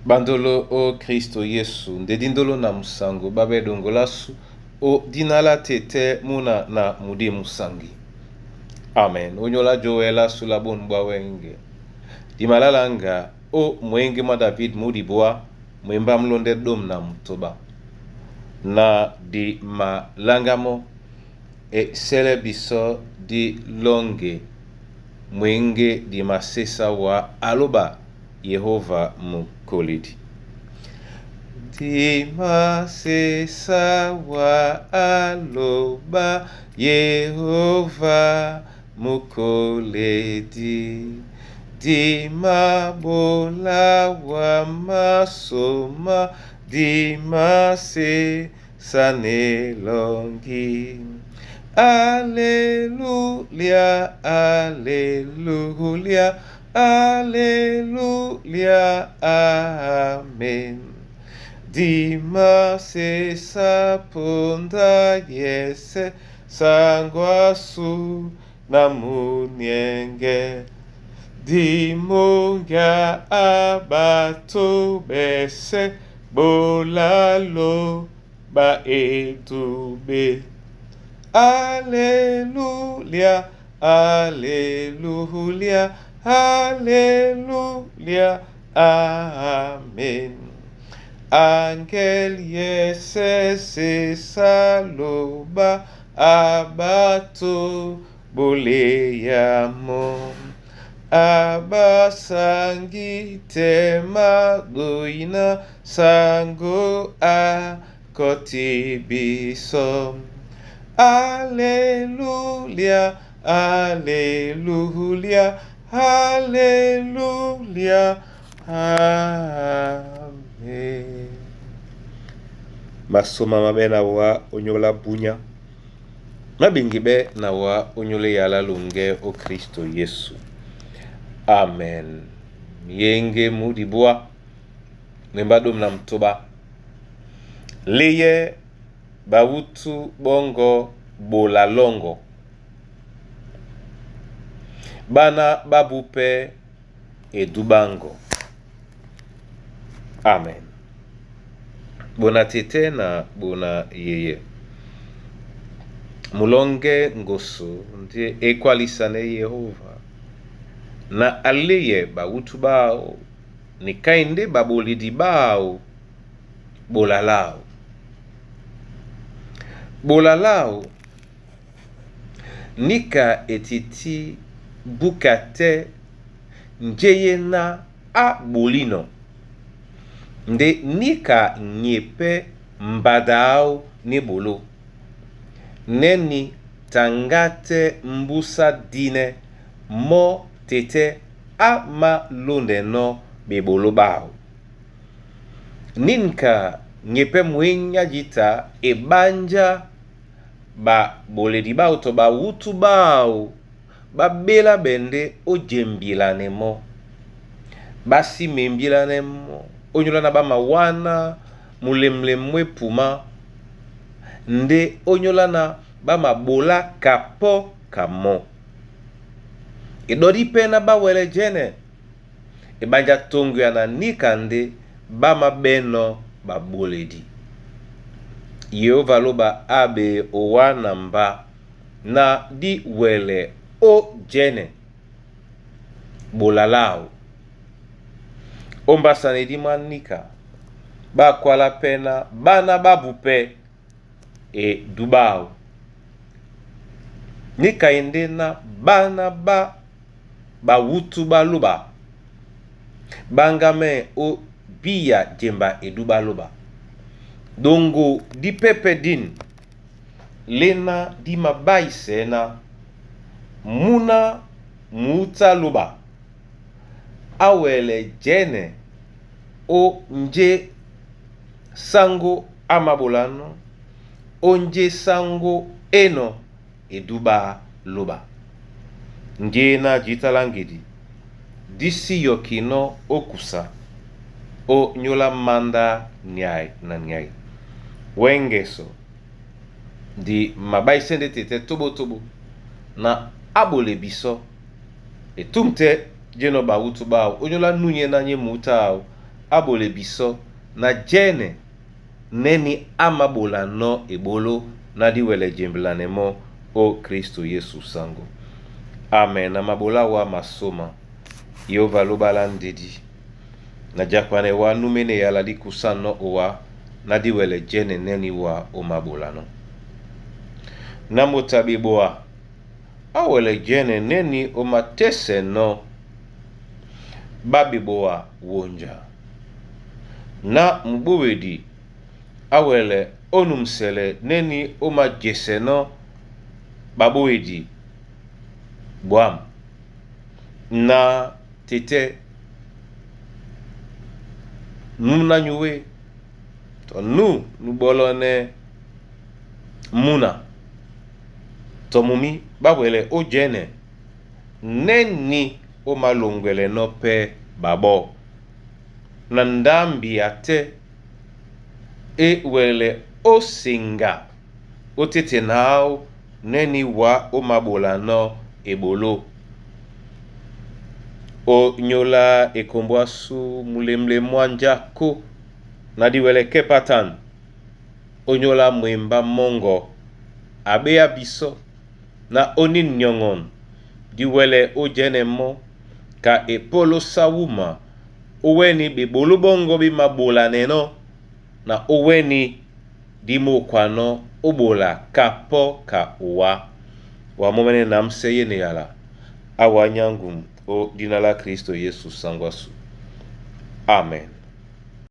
Bandolo o Kristo Yesu nde dindolo na musango babe dongolasu o dinala tete muna na mudi musangi. Amen. Onyola joela sula bon bwa wenge. Dimalalanga o mwenge mwa David mudibwa mwemba mlonde dom na mutoba. Na di malangamo e sele biso di longe mwenge di masesa wa aloba Yehova mukolidi. Di masesa wa aloba Yehova mukoledi. Di mabola wa masoma di masesa nelongi. Alleluia, alleluia, alleluia, amen. Dima sesa ponda yese sangwasu na munienge. Dimonga abato bese bolalo ba edube. Alleluia, alleluia, alleluia, amen. Angel yese saloba abato boleyamo. Abasangi tema doina sango a kotibiso. Alleluia, alleluia, alleluia, amen. Masoma mabe na wa onyola bunya. Mabingi be na wa onyole yala lunge o Kristo Yesu. Amen. Yenge mudibwa nemba dom na mtoba. Leye bawutu bongo bolalongo. Bana babupe edubango. Amen. Bona tete na bona yeye. Mulonge ngoso ndiye ekwalisane Yehova. Na aleye bawutu bao nikainde babolidi bao bolalao. Bolalao nika etiti bukate njeye na abolino. Nde nika nyepe mbadao ne bolo. Neni tangate mbusa dine mo tete ama londe no bebolo bao. Ninka nyepe mwenya jita ebanja ba boledi bao to bawutu bao babela bende ojembilane mo. Basi membilane mo. Onyola na bama wana mulemlemwe puma nde onyola na bama bola kapo kamo. Edodi pe na bawele jene ebanja tongo ya na nika nde bama beno baboledi. Yehova loba abe owana mba na di wele o jene bolalao. Ombasa edi nika bakwala pe na bana babupe e dubao. Nika ende na bana ba bawutu baloba. Bangame o biya jemba eduba loba. Dongo di pepe din lena di mabaise na muna muta loba. Awele jene o nje sango amabolano o nje sango eno eduba loba. Nje na jitalangedi disi yokino okusa o nyola manda nyai na nyai. Wengeso di mabaise nde tete tobo tobo na abole biso etumte jeno bawutu bao onyola nunye na nye muta ao abole biso na jɛnɛ neni amabola no ebolo na diwele jembelane mo o Kristo Yesu sango. Amen. Na mabola wa masoma Yehova lobala ndedi na jakwane wa numene yala dikusa no owa na diwele jene neni wa omabola no. Na motabiboa awele jene neni omatese no babiboa wonja. Na mbuwedi awele onumsele neni omajese no babuwedi bwam. Na tete nuna nyuwe to nu nubolone muna to mumi bawele ojene neni omalongwele no pe babo na ndambi ate e wele osenga otete nao neni wa omabola no ebolo o nyola ekombwasu mulemle mwanjako na diwele kepatan onyola mwemba mongo abeya biso na oni nyongon diwele ojene mo ka epolo sawuma oweni bebolo bongo bimabola neno na oweni dimokwano obola kapo ka owa wa momene namse yene yala awa nyangum o dina la Kristo Yesu sangwasu. Amen.